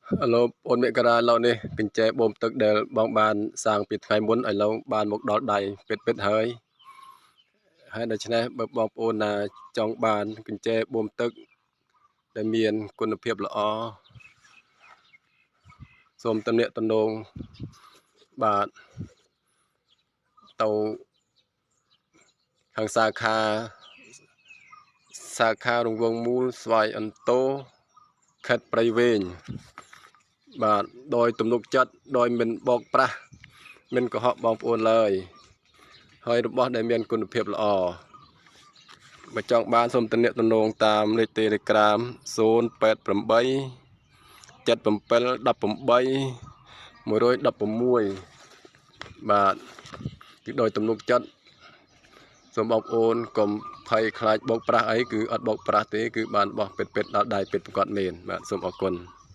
ឥឡូវអូនមករាឡូវនេះកញ្ចែបូមទឹកដែលបងបានសាងពីថ្ងៃមុនឥឡូវបានមកដល់ដៃពិតពិតហើយហើយដូច្នេះបើបងប្អូនណាចង់បានកញ្ចែបូមទឹកដែលមានគុណភាពល្អសូមតំណាក់តំនងបាទទៅខាងសាខាសាខារង្វង់មូលស្វាយអន្តោខេត្តព្រៃវែងបាទដោយទំនុកចិត្តដោយមិនបោកប្រាស់មិនកុហកបងប្អូនឡើយហើយរបស់ដែលមានគុណភាពល្អបើចង់បានសូមទំនាក់ទំនងតាមលេខ Telegram 088 77 18 116បាទគឺដោយទំនុកចិត្តសូមបងប្អូនកុំភ័យខ្លាចបោកប្រាស់អីគឺអត់បោកប្រាស់ទេគឺបានបោះពិតពិតដល់ដៃពិតប្រកបមែនបាទសូមអរគុណ។